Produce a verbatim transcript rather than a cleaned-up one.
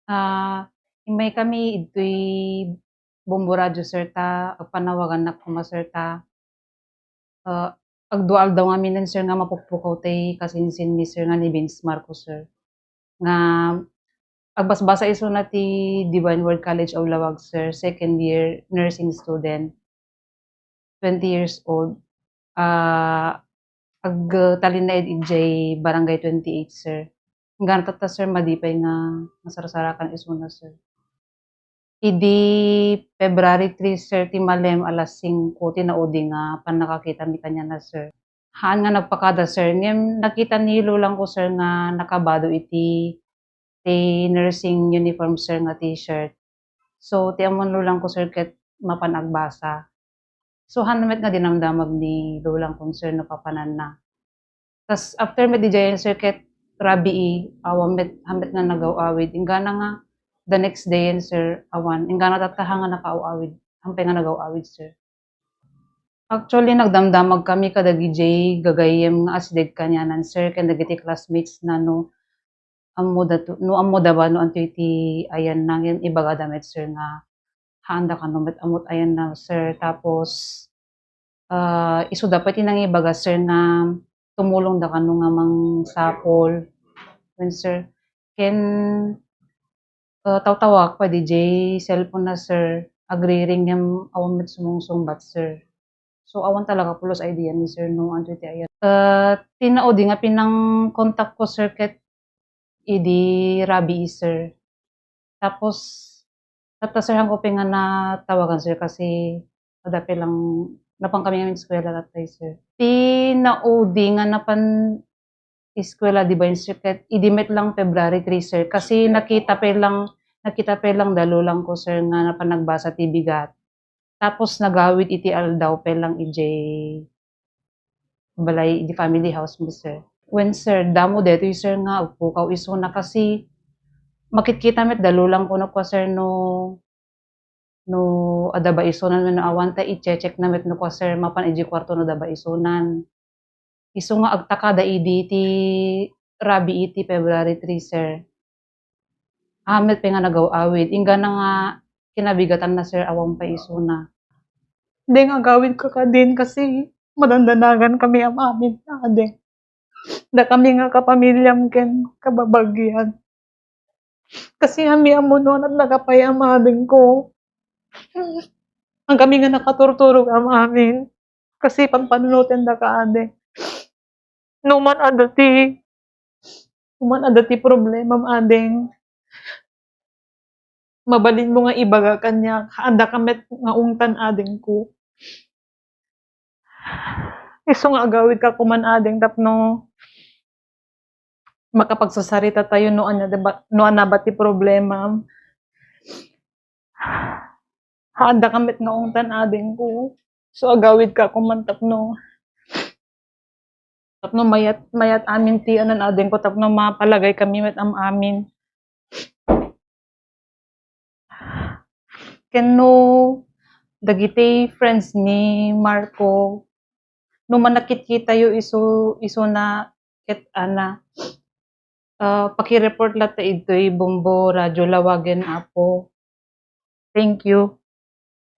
Ah, immay kami idtoy Bombo Radio, sir, ta agpanawagannak koma, sir, ta, ah, agdua aldaw ngamin, sir, nga mapukpukaw tay kasinsinmi, sir, nga ni Vince Marco, sir. Nga agbasbasa isuna ti Divine Word College of Laoag, sir, second year nursing student, twenty years old. Ah, agtalinaed idiay Barangay twenty-eight, sir. Inggana tatta, sir, madi pay nga masarsarakan isuna, sir. Idi February three, sir, ti malem alas singko ti naudi nga pannakakitami kaniana, sir. Haan nga nagpakada, sir. Ngem nakita ni lolangko, sir, nga nakabado iti, ti nursing uniform, sir, nga t-shirt. So, ti ammon lolangko, sir, ket mapan agbasa. So, haan met nga dinamdamag ni lolangko, sir, no papananna. Tas after met idiayen, sir, ket rabii, awan met, haan met nga nagaw-awid. Inggana nga, the next day, sir, awan. Inggana tatta haan nga nakaaw-awid. Haan pay nga nagaw-awid, sir. Actually, nagdamdamag kami kadagiti gagayyem nga asideg kanianan, sir, ken dagiti classmates na no ammoda to, no ammoda ba no antoy ti ayanna, ngem ibagada met, sir, nga haanda kano met ammot ayanna, sir. Tapos, ah, isuda pay ti nangibaga, sir, nga tumulongda kano nga mangsapol. Wen, sir. Ken, ah, tawtawag pay diay cellphone na, sir. Agriring ngem awan met sumungsungbat, sir. So, awan talaga pulos idea ni sir no antoy ti ayan. Ah, ti naudi nga pinang-contact ko, sir, ket idi rabii, sir. Tapos, tatta, sir, haanko pay nga natawagan, sir, kasi adda pay lang, napan kami ngamin eskwela tattay, sir. Ti naudi nga napan eskwela, di ba, yun, sir, ket idi met lang February three, sir, kasi nakita pay lang, nakita pay lang da lolangko, sir, nga napan nagbasa ti bigat. Tapos nagawid iti aldaw pay lang idiay balay, idi family house mi, sir. Wen, sir, damo detoy, sir, nga agpukaw isuna kasi makitkita met da lolangko no kua, sir, no, no adda ba isunan wenno awan, ta i-check na met no kua, sir, mapan idiay kuarto no adda ba isunan. Isu nga agtakada idi ti rabii ti February three, sir. Haan met pay nga nagaw-awid. Inggana nga kinabigatanna, sir, awan pay isuna. Deng, agawidka kadin kasi madandanagan kami am-amin, adeng. Da kami nga kapamiliam ken kababagian. Kasi ami ammo no adda ka pay am-amin ko. Ang kami nga nakaturturog am-amin. Kasi pagpanunoten da ka, adeng. No man adda ti, no man adda ti problemam, adeng, mabalinmo nga ibaga kaniak, haanda ka met nga ungtan, adengko. Isu nga agawidka koman, adeng, tapno makapagsasaritatayo no ania ba, no ania ba ti problemam. Haanda ka met nga ungtan, adengko. So, agawidka koman tapno, tapno mayat, mayat amin ti anan, adengko, tapno mapalagay kami met am-amin. Ken no dagiti friends ni Marco, no manakitkitayo isu, isuna ket ana, ah, pakireport latta idtoy Bombo Radio Laoagen, Apo. Thank you.